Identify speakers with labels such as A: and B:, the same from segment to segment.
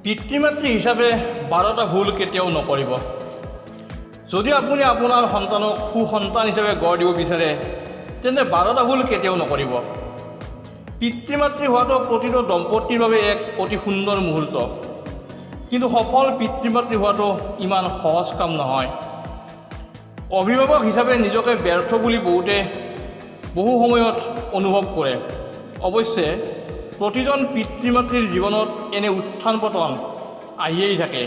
A: পিতৃ মাতৃ হিচাপে 12টা ভুল কেতিয়াও নকৰিব। যদি আপুনি আপোনাৰ সন্তানক সুসন্তান হিচাপে গঢ় দিব বিচাৰে, তেন্তে 12টা ভুল কেতিয়াও নকৰিব। পিতৃ মাতৃ হোৱাটো প্ৰতিটো দম্পতীৰ বাবে এক অতি সুন্দৰ মুহূৰ্ত। কিন্তু সফল পিতৃ মাতৃ হোৱাটো ইমান সহজ কাম নহয়। অভিভাৱক হিচাপে নিজকে ব্যৰ্থ বুলি বহুতে বহু সময়ত অনুভৱ কৰে। অৱশ্যে প্ৰতিজন পিতৃ মাতৃৰ জীৱনত এনে উত্থান পতন আহিয়েই থাকে।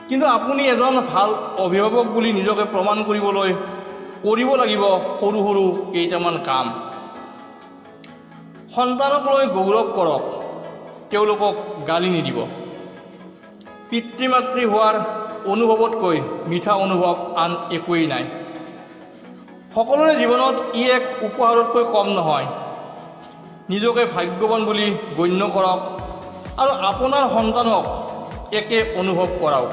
A: কিন্তু আপুনি এজন ভাল অভিভাৱক বুলি নিজকে প্ৰমাণ কৰিবলৈ কৰিব লাগিব সৰু সৰু কেইটামান কাম। সন্তানক লৈ গৌৰৱ কৰক, তেওঁলোকক গালি নিদিব। পিতৃ মাতৃ হোৱাৰ অনুভৱতকৈ মিঠা অনুভৱ আন একোৱেই নাই। সকলোৰে জীৱনত ই এক উপহাৰতকৈ কম নহয়। নিজকে ভাগ্যৱান বুলি গণ্য কৰক আৰু আপোনাৰ সন্তানক একে অনুভৱ কৰাওক।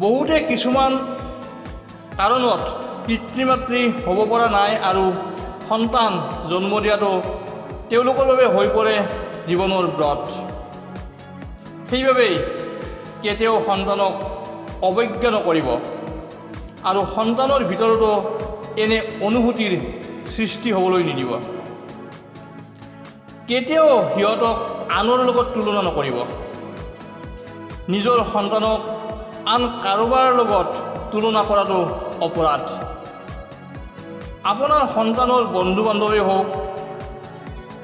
A: বহুতে কিছুমান কাৰণত পিতৃ মাতৃ হ'ব পৰা নাই আৰু সন্তান জন্ম দিয়াটো তেওঁলোকৰ বাবে হৈ পৰে জীৱনৰ ব্ৰত। সেইবাবেই কেতিয়াও সন্তানক অৱজ্ঞা নকৰিব আৰু সন্তানৰ ভিতৰতো এনে অনুভূতিৰ সৃষ্টি হ'বলৈ নিদিব। কেতিয়াও সিহঁতক আনৰ লগত তুলনা নকৰিব। নিজৰ সন্তানক আন কাৰোবাৰ লগত তুলনা কৰাটো অপৰাধ। আপোনাৰ সন্তানৰ বন্ধু বান্ধৱী হওক,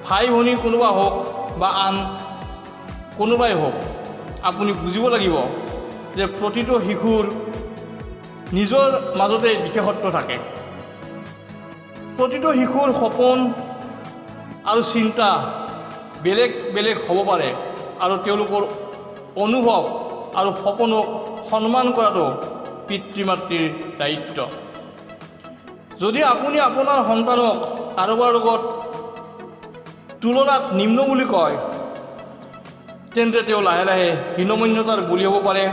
A: ভাই ভনী কোনোবা হওক বা আন কোনোবাই হওক, আপুনি বুজিব লাগিব যে প্ৰতিটো শিশুৰ নিজৰ মাজতে বিশেষত্ব থাকে। প্ৰতিটো শিশুৰ সপোন আৰু চিন্তা বেলেগ বেলেগ হ'ব পাৰে আৰু তেওঁলোকৰ অনুভৱ আৰু সপোনক সন্মান কৰাটো পিতৃ মাতৃৰ দায়িত্ব। যদি আপুনি আপোনাৰ সন্তানক কাৰোবাৰ লগত তুলনাত নিম্ন বুলি কয়, তেন্তে তেওঁ লাহে লাহে হীনমন্যতাৰ বলি হ'ব পাৰে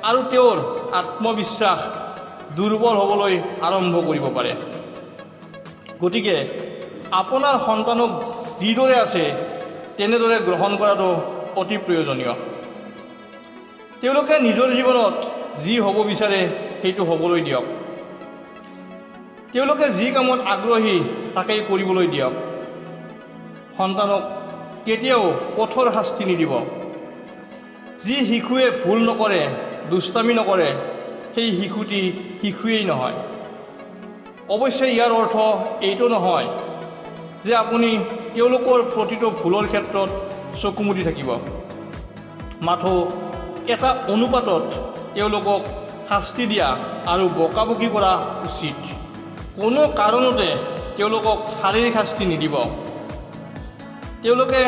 A: আৰু তেওঁৰ আত্মবিশ্বাস দুৰ্বল হ'বলৈ আৰম্ভ কৰিব পাৰে। গতিকে আপোনাৰ সন্তানক যিদৰে আছে তেনেদৰে গ্ৰহণ কৰাটো অতি প্ৰয়োজনীয়। তেওঁলোকে নিজৰ জীৱনত যি হ'ব বিচাৰে, সেইটো হ'বলৈ দিয়ক। তেওঁলোকে যি কামত আগ্ৰহী, তাকেই কৰিবলৈ দিয়ক। সন্তানক কেতিয়াও কঠোৰ শাস্তি নিদিব। যি শিশুৱে ভুল নকৰে, দুষ্টামি নকৰে, সেই শিশুটি শিশুৱেই নহয়। অৱশ্যে ইয়াৰ অৰ্থ এইটো নহয় যে আপুনি তেওঁলোকৰ প্ৰতিটো ভুলৰ ক্ষেত্ৰত চকু মুদি থাকিব। মাথো এটা অনুপাতত তেওঁলোকক শাস্তি দিয়া আৰু বকাবকি কৰা উচিত। কোনো কাৰণতে তেওঁলোকক শাৰীৰিক শাস্তি নিদিব। তেওঁলোকে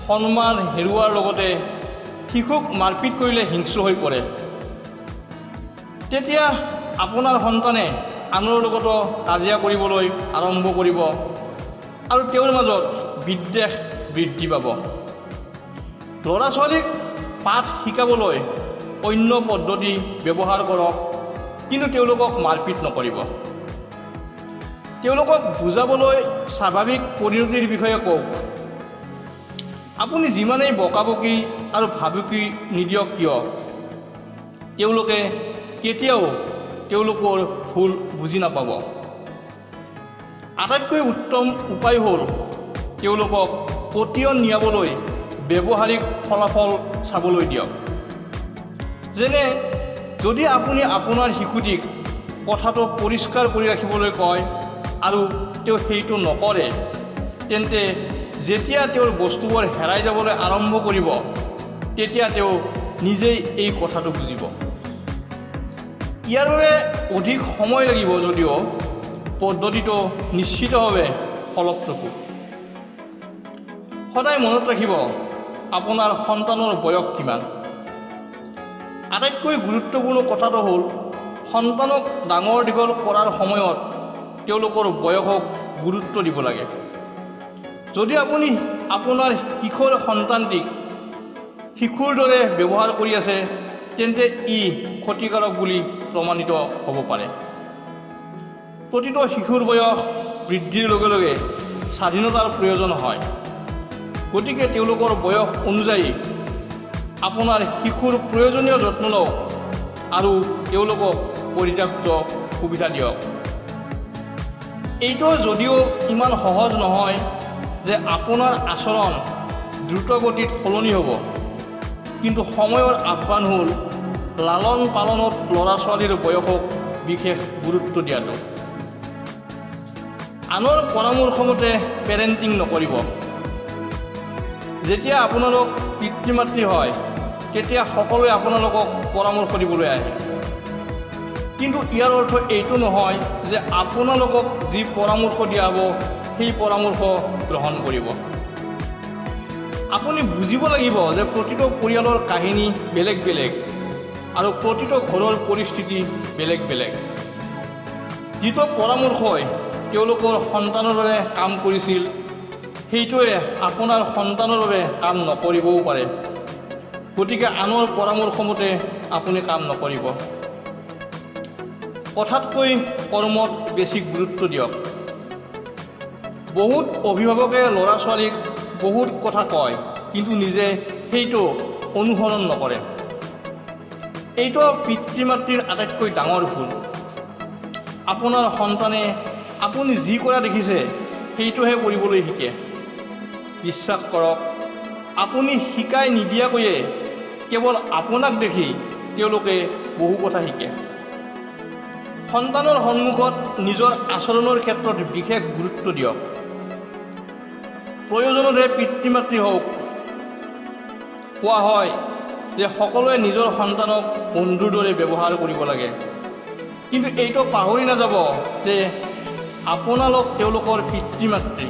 A: সন্মান হেৰুওৱাৰ লগতে শিশুক মাৰপিট কৰিলে হিংস্ৰ হৈ পৰে। তেতিয়া আপোনাৰ সন্তানে আনৰ লগতো কাজিয়া কৰিবলৈ আৰম্ভ কৰিব আৰু তেওঁৰ মাজত বিদ্বেষ বৃদ্ধি পাব। ল'ৰা ছোৱালীক পাঠ শিকাবলৈ অন্য পদ্ধতি ব্যৱহাৰ কৰক, কিন্তু তেওঁলোকক মাৰপিট নকৰিব। তেওঁলোকক বুজাবলৈ স্বাভাৱিক পৰিণতিৰ বিষয়ে কওক। আপুনি যিমানেই বকাবকি আৰু ভাবুকি নিদিয়ক কিয়, তেওঁলোকে কেতিয়াও তেওঁলোকৰ ভুল বুজি নাপাব। আটাইতকৈ উত্তম উপায় হ'ল তেওঁলোকক পতিয়ন নিয়াবলৈ ব্যৱহাৰিক ফলাফল চাবলৈ দিয়ক। যেনে যদি আপুনি আপোনাৰ শিশুটিক কথাটো পৰিষ্কাৰ কৰি ৰাখিবলৈ কয় আৰু তেওঁ সেইটো নকৰে, তেন্তে যেতিয়া তেওঁৰ বস্তুবোৰ হেৰাই যাবলৈ আৰম্ভ কৰিব, তেতিয়া তেওঁ নিজেই এই কথাটো বুজিব। ইয়াৰ বাবে অধিক সময় লাগিব যদিও পদ্ধতিটো নিশ্চিতভাৱে ফলপ্ৰসূ। সদায় মনত ৰাখিব আপোনাৰ সন্তানৰ বয়স কিমান। আটাইতকৈ গুৰুত্বপূৰ্ণ কথাটো হ'ল সন্তানক ডাঙৰ দীঘল কৰাৰ সময়ত তেওঁলোকৰ বয়সক গুৰুত্ব দিব লাগে। যদি আপুনি আপোনাৰ কিশোৰ সন্তানটিক শিশুৰ দৰে ব্যৱহাৰ কৰি আছে, তেন্তে ই ক্ষতিকাৰক বুলি প্ৰমাণিত হ'ব পাৰে। প্ৰতিটো শিশুৰ বয়স বৃদ্ধিৰ লগে লগে স্বাধীনতাৰ প্ৰয়োজন হয়। গতিকে তেওঁলোকৰ বয়স অনুযায়ী আপোনাৰ শিশুৰ প্ৰয়োজনীয় যত্ন লওক আৰু তেওঁলোকক পৰ্যাপ্ত সুবিধা দিয়ক। এইটো যদিও ইমান সহজ নহয় যে আপোনাৰ আচৰণ দ্ৰুতগতিত সলনি হ'ব, কিন্তু সময়ৰ আহ্বান হ'ল লালন পালনত ল'ৰা ছোৱালীৰ বয়সক বিশেষ গুৰুত্ব দিয়াটো। আনৰ পৰামৰ্শমতে পেৰেণ্টিং নকৰিব। যেতিয়া আপোনালোক পিতৃ মাতৃ হয়, তেতিয়া সকলোৱে আপোনালোকক পৰামৰ্শ দিবলৈ আহে। কিন্তু ইয়াৰ অৰ্থ এইটো নহয় যে আপোনালোকক যি পৰামৰ্শ দিয়া হ'ব, সেই পৰামৰ্শ গ্ৰহণ কৰিব। আপুনি বুজিব লাগিব যে প্ৰতিটো পৰিয়ালৰ কাহিনী বেলেগ বেলেগ আৰু প্ৰতিটো ঘৰৰ পৰিস্থিতি বেলেগ বেলেগ। যিটো পৰামৰ্শই তেওঁলোকৰ সন্তানৰ বাবে কাম কৰিছিল, সেইটোৱে আপোনাৰ সন্তানৰ বাবে কাম নকৰিবও পাৰে। গতিকে আনৰ পৰামৰ্শমতে আপুনি কাম নকৰিব। কথাতকৈ কৰ্মত বেছি গুৰুত্ব দিয়ক। বহুত অভিভাৱকে ল'ৰা ছোৱালীক বহুত কথা কয়, কিন্তু নিজে সেইটো অনুসৰণ নকৰে। এইটো পিতৃ মাতৃৰ আটাইতকৈ ডাঙৰ ভুল। আপোনাৰ সন্তানে আপুনি যি কৰা দেখিছে, সেইটোহে কৰিবলৈ শিকে। বিশ্বাস কৰক, আপুনি শিকাই নিদিয়াকৈয়ে কেৱল আপোনাক দেখি তেওঁলোকে বহু কথা শিকে। সন্তানৰ সন্মুখত নিজৰ আচৰণৰ ক্ষেত্ৰত বিশেষ গুৰুত্ব দিয়ক। প্ৰয়োজনতহে পিতৃ মাতৃ হওক। কোৱা হয় যে সকলোৱে নিজৰ সন্তানক বন্ধুৰ দৰে ব্যৱহাৰ কৰিব লাগে, কিন্তু এইটো পাহৰি নাযাব যে আপোনালোক তেওঁলোকৰ পিতৃ মাতৃ।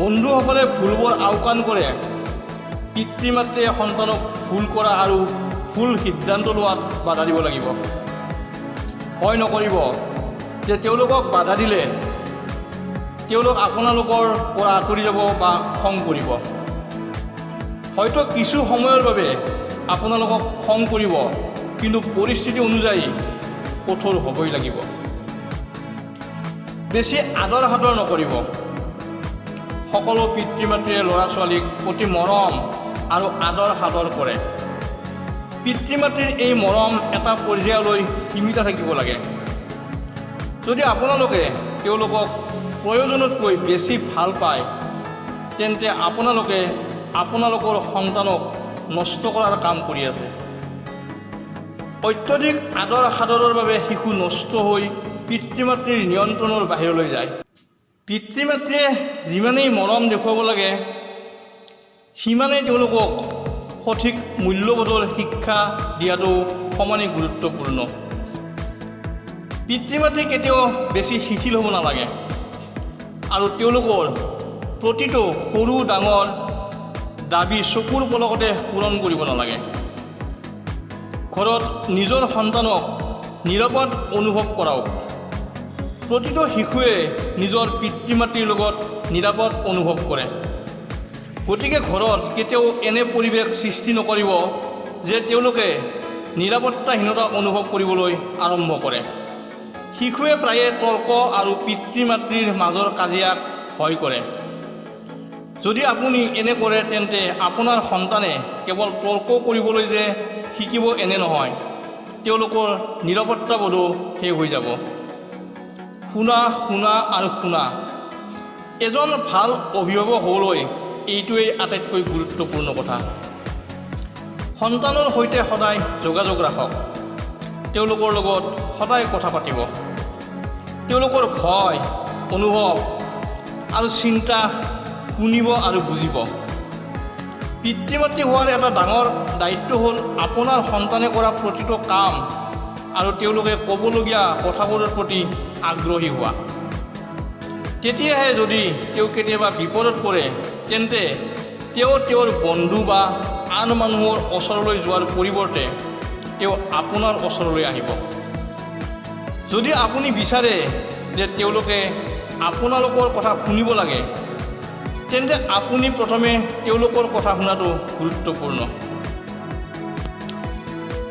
A: বন্ধুসকলে ভুলবোৰ আওকাণ কৰে। পিতৃ মাতৃয়ে সন্তানক ভুল কৰা আৰু ভুল সিদ্ধান্ত লোৱাত বাধা দিব লাগিব। ভয় নকৰিব যে তেওঁলোকক বাধা দিলে তেওঁলোক আপোনালোকৰ পৰা আঁতৰি যাব বা খং কৰিব। হয়তো কিছু সময়ৰ বাবে আপোনালোকক খং কৰিব, কিন্তু পৰিস্থিতি অনুযায়ী কঠোৰ হ'বই লাগিব। বেছি আদৰ সাদৰ নকৰিব। সকলো পিতৃ মাতৃয়ে ল'ৰা ছোৱালীক অতি মৰম আৰু আদৰ সাদৰ কৰে। পিতৃ মাতৃৰ এই মৰম এটা পৰ্যায়লৈ সীমিত থাকিব লাগে। যদি আপোনালোকে তেওঁলোকক প্ৰয়োজনতকৈ বেছি ভাল পায়, তেন্তে আপোনালোকে আপোনালোকৰ সন্তানক নষ্ট কৰাৰ কাম কৰি আছে। অত্যধিক আদৰ সাদৰৰ বাবে শিশু নষ্ট হৈ পিতৃ মাতৃৰ নিয়ন্ত্ৰণৰ বাহিৰলৈ যায়। পিতৃ মাতৃয়ে যিমানেই মৰম দেখুৱাব লাগে, সিমানেই তেওঁলোকক সঠিক মূল্যবোধৰ শিক্ষা দিয়াটো সমানেই গুৰুত্বপূৰ্ণ। পিতৃ মাতৃ কেতিয়াও বেছি শিথিল হ'ব নালাগে আৰু তেওঁলোকৰ প্ৰতিটো সৰু ডাঙৰ দাবী চকুৰ পলকতে পূৰণ কৰিব নালাগে। ঘৰত নিজৰ সন্তানক নিৰাপদ অনুভৱ কৰাওক। প্ৰতিটো শিশুৱে নিজৰ পিতৃ মাতৃৰ লগত নিৰাপদ অনুভৱ কৰে। গতিকে ঘৰত কেতিয়াও এনে পৰিৱেশ সৃষ্টি নকৰিব যে তেওঁলোকে নিৰাপত্তাহীনতা অনুভৱ কৰিবলৈ আৰম্ভ কৰে। শিশুৱে প্ৰায়ে তৰ্ক আৰু পিতৃ মাতৃৰ মাজৰ কাজিয়াক ভয় কৰে। যদি আপুনি এনে কৰে, তেন্তে আপোনাৰ সন্তানে কেৱল তৰ্ক কৰিবলৈ যে শিকিব এনে নহয়, তেওঁলোকৰ নিৰাপত্তাবোধো শেষ হৈ যাব। শুনা, শুনা আৰু শুনা। এজন ভাল অভিভাৱক হ'বলৈ এইটোৱেই আটাইতকৈ গুৰুত্বপূৰ্ণ কথা। সন্তানৰ সৈতে সদায় যোগাযোগ ৰাখক। তেওঁলোকৰ লগত সদায় কথা পাতিব। তেওঁলোকৰ ভয়, অনুভৱ আৰু চিন্তা শুনিব আৰু বুজিব। পিতৃ মাতৃ হোৱাৰ এটা ডাঙৰ দায়িত্ব হ'ল আপোনাৰ সন্তানে কৰা প্ৰতিটো কাম আৰু তেওঁলোকে ক'বলগীয়া কথাবোৰৰ প্ৰতি আগ্ৰহী হোৱা। তেতিয়াহে যদি তেওঁ কেতিয়াবা বিপদত পৰে, তেন্তে তেওঁ তেওঁৰ বন্ধু বা আন মানুহৰ ওচৰলৈ যোৱাৰ পৰিৱৰ্তে তেওঁ আপোনাৰ ওচৰলৈ আহিব। যদি আপুনি বিচাৰে যে তেওঁলোকে আপোনালোকৰ কথা শুনিব লাগে, তেন্তে আপুনি প্ৰথমে তেওঁলোকৰ কথা শুনাটো গুৰুত্বপূৰ্ণ।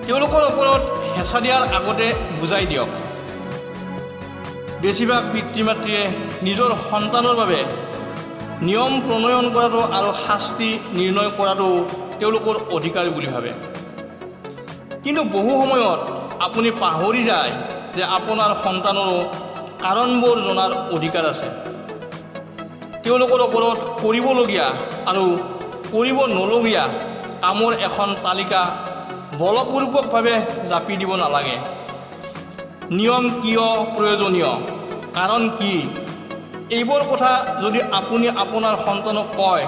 A: তেওঁলোকৰ ওপৰত হেঁচা দিয়াৰ আগতে বুজাই দিয়ক। বেছিভাগ পিতৃ মাতৃয়ে নিজৰ সন্তানৰ বাবে নিয়ম প্ৰণয়ন কৰাটো আৰু শাস্তি নিৰ্ণয় কৰাটো তেওঁলোকৰ অধিকাৰ বুলি ভাবে। কিন্তু বহু সময়ত আপুনি পাহৰি যায় যে আপোনাৰ সন্তানৰো কাৰণবোৰ জনাৰ অধিকাৰ আছে। তেওঁলোকৰ ওপৰত কৰিবলগীয়া আৰু কৰিব নলগীয়া কামৰ এখন তালিকা বলপূৰ্বকভাৱে জাপি দিব নালাগে। নিয়ম কিয় প্ৰয়োজনীয়, কাৰণ কি, এইবোৰ কথা যদি আপুনি আপোনাৰ সন্তানক কয়,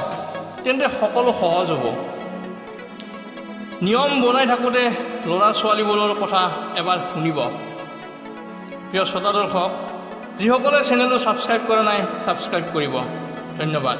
A: তেন্তে সকলো সহজ হ'ব। নিয়ম বনাই থাকোঁতে ল'ৰা ছোৱালীবোৰৰ কথা এবাৰ শুনিব। প্ৰিয় শ্ৰোতা দৰ্শক, যিসকলে চেনেলটো ছাবস্ক্ৰাইব কৰা নাই, ছাবস্ক্ৰাইব কৰিব। ধন্যবাদ।